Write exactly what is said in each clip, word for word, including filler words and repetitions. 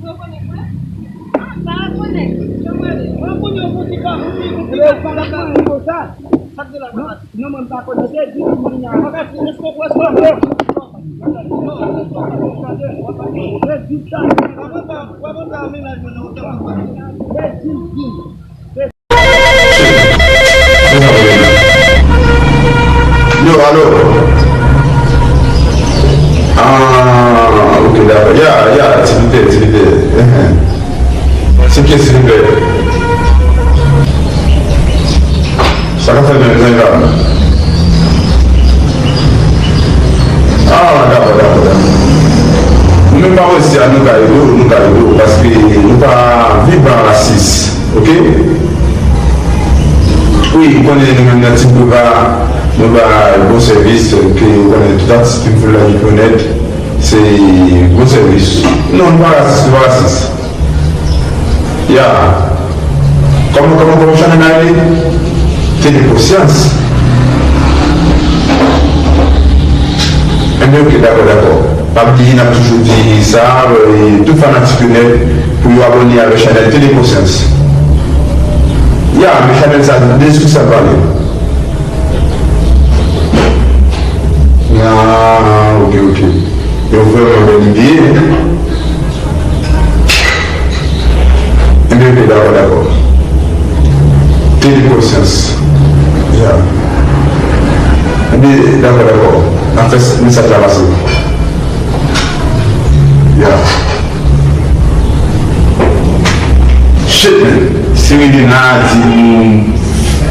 Mwen konnen mwen. Ah, pa konnen. Mwen konnen yon boutik la, yon ti, yon ti. Ebyen, ou pa la konnen konsa. Sa k gen la? Non, non, mwen pa konnen. Se di moun nan. Mwen pa konnen. Èske w wè sa? Mwen di sa. Mwen pa konnen. Mwen pa konnen. Mwen di sa. Mwen pa konnen. Mwen pa konnen. Mwen di, di. Yo, alo. Ah, ok, dakò. Ya, ya, silvouplè, silvouplè. Enhen. Se ki, silvouplè? Sa ka fè menm jan la? Ah, dakò, dakò, dakò. Nou menm pa wè si a nou ka ede w, nou ka ede w, paske nou pa viv nan rasis. Ok? Wi, m konnen nou menm nan Ti Boulva, nou ba bon sèvis, ke ou konnen tout atis ki fè la ki onèt, se bon sèvis. Non, nou pa rasis, nou pa rasis. Ya. Kòman, kòman, kòman chanèl la rele? Tele Konsyans. Enben, ok, dakò, dakò. Pa bliye, n ap toujou di sa, e tout fanatik yo nèt, pou yo abòne avèk chanèl Tele Konsyans. Ya, men chanèl sa, de sou sa l pale. Ah, ok, ok. Yo vrèman bèl ide. Enben, ok, dakò, dakò. Tele Konsyans. Ya. Enben, dakò, dakò. N ap fè mesaj la pase. Ya. Shit, man. Si Ridena di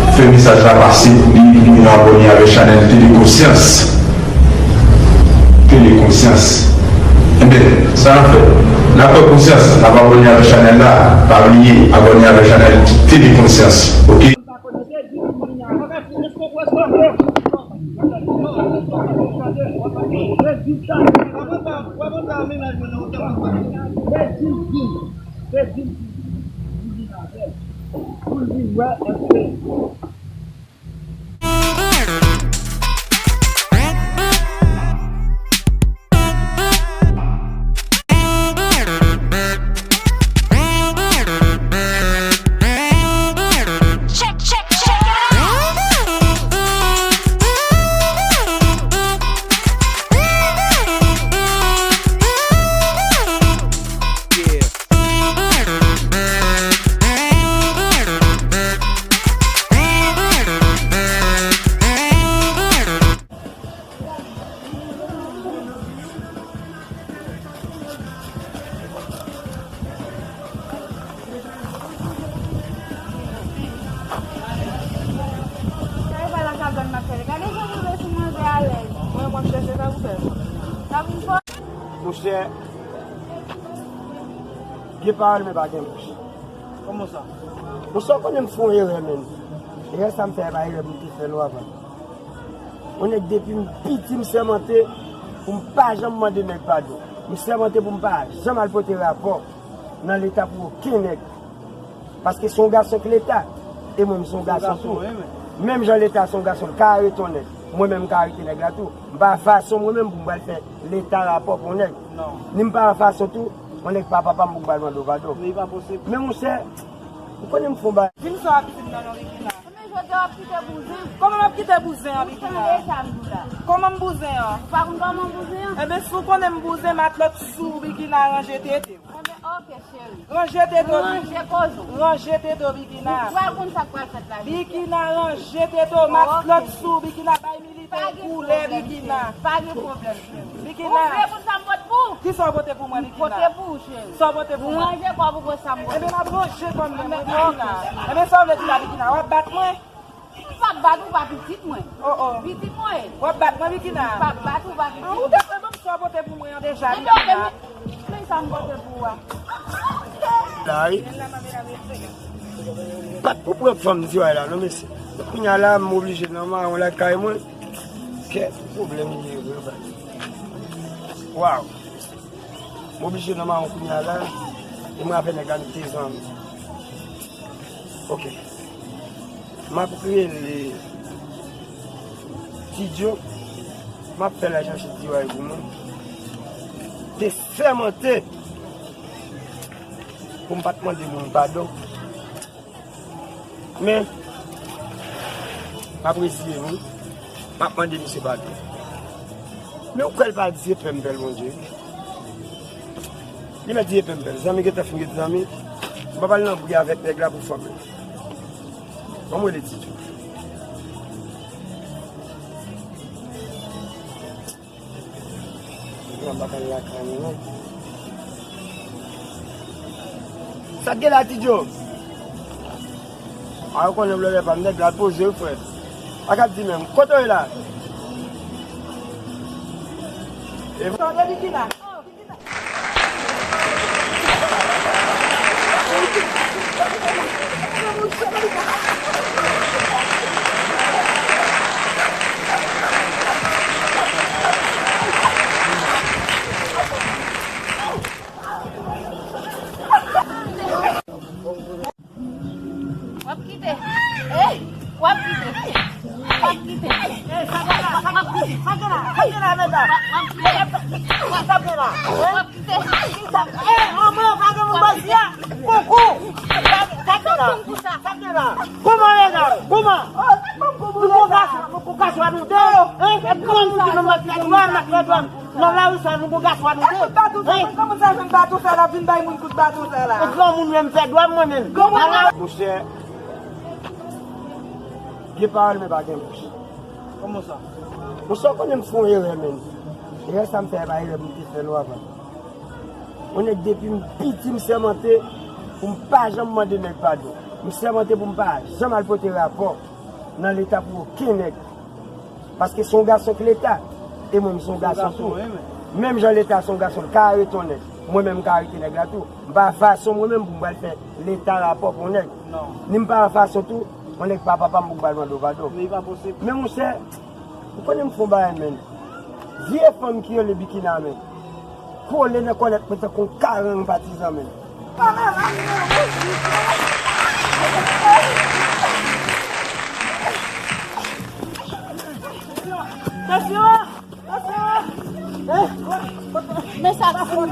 pou fè mesaj la pase pou li, pou nou abòne avèk chanèl Tele Konsyans. Tele Konsyans. Enben, sa n ap fè? N ap pran konsyans, n ap abòne avèk chanèl la. Pa bliye, abòne avèk chanèl Tele Konsyans. Ok? Gade jan m rive sou manzè alèz. Mwen, mwen chèche sa pou fè. Sa pou fò. Monchè, gen pawòl men pa gen bouch. Kòman sa? Monchè, ou konnen m fè yon erè, menm. Erè sa m fè, e pa erè pou m te fè l avan. Yon nèg depi m piti, m sèmante pou m pa janm mande nèg padon. M sèmante pou m pa janm al pote rapò nan Leta pou okenn nèg. Paske se yon gason k Leta. E mwen, m se yon gason tou. Menm jan Leta se yon gason, l ka arete yon nèg. Mwen menm, m ka arete nèg la tou. M pa fason mwen menm pou m pral fè Leta rapò pou yon nèg. Ni m pa fason tou, yon nèg pa papa m pou m pral mande w padon. Men monchè, ou konnen m fè yon bagay. Di m sa w ap di m nan non Bikina. Men jodi a w ap kite bouzen. Kòman m ap kite bouzen an, Bikina? Kòman m bouzen an? Ou pa konn kòman bouzen an? Enben, si w konnen m bouzen, matlòt sou Bikina, ranje tete w. Enben, ok, cheri. Ranje tete w, Bikina. Ranje koze w. Ranje tete w, Bikina. Ou pral konn sa k pral fèt la, Bikina. Bikina, ranje tete w, matlòt sou Bikina, bay militè. Pa gen pwoblèm, Bikina. Pa gen pwoblèm, cheri. Bikina. Ou vle pou sa m pote pou ou? Kisa w pote pou mwen, Bikina? M pote pou ou, cheri. Sa w pote pou mwen? Ou ranje kò w pou pran sa m pote. Ebyen, m ap ranje kò m, men mwen, Bikina. Ebyen, sa w vle di la, Bikina? W ap bat mwen? M p ap bat ou, pa pitit mwen. Oh, oh. Pitit mwen. W ap bat mwen, Bikina? M p ap bat ou, pa pitit mwen. Ah, ou te fè menm sa w pote pou mwen an deja, Bikina. Men sa m pote pou ou a. La, wi. Pa t pou pran fanm tiway la, non, mesye. Kounye a la, m oblije nan mawon lakay mwen. Kèk pwoblèm li ye vre, baz. Waw. M oblije nan mawon kounye a la. E mwen avè nèg la, nou te zanmi. Ok. M ap rele Ti Djo. M ap fè l al chache tiway pou mwen. Te sèmante pou m pa t mande moun padon. Men, m ap reziye m, wi. M ap mande misye padon. Men ou kwè l pa di se pè m pè l, Bondye. Li mèt di se pè m pè l. Zanmi gentan fin ret zanmi. M p ap al nan bri avèk nèg la pou fanm. Ban m rele Ti Djo. Mwen pa konn lakay mwen non. Sa k gen la, Ti Djo? A, ou konnen blòdè pa m, nèg la poze wi, frè. A k ap di menm. Kote w ye la? E tande li ki la. W ap kite. Eh, w ap kite. W ap kite. Eh, sa gen la, sa gen la, sa gen la, sa gen la, medam? W ap kite. Sa gen la, eh? W ap kite. Eh, anmwe, pa gen moun bòs ya. Koukou. Sa gen la. Sa gen la. Kouman, medam? Kouman? Nou gon gason, nou gon gason nou te. Eh, kouman nou di nou mèt fè dwòm, mèt fè dwòm? Nan lari sa, nou gon gason nou te. Tout baton sa, kòman sa jwenn baton sa la, vin bay moun kout baton sa la? E granmoun menm fè dwòm mwen menm. Monchè, gen pawòl men pa gen bouch. Kòman sa? Monchè, ou konnen m fè yon erè, menn. Erè sa m fè, e pa erè pou m te fè l avan. Yon nèg depi m piti, m sèmante pou m pa janm mande nèg padon. M sèmante pou m pa janm al pote rapò nan Leta pou okenn nèg. Paske se yon gason k Leta. E mwen, m se yon gason tou. Menm jan Leta se yon gason, l ka arete yon nèg. Mwen menm, m ka arete nèg la tou. M pa fason mwen menm pou m pral fè Leta rapò pou yon nèg. Ni m pa fason tou, yon nèg pa papa m pou m pral mande w padon. Men monchè, ou konnen m fè yon bagay, menn. Vye fanm ki rele Bikina, menn. Kole nan kòlèt mwen tankou yon karang patizan, menn. Tansyon! Tansyon! Eh! Men sa fou.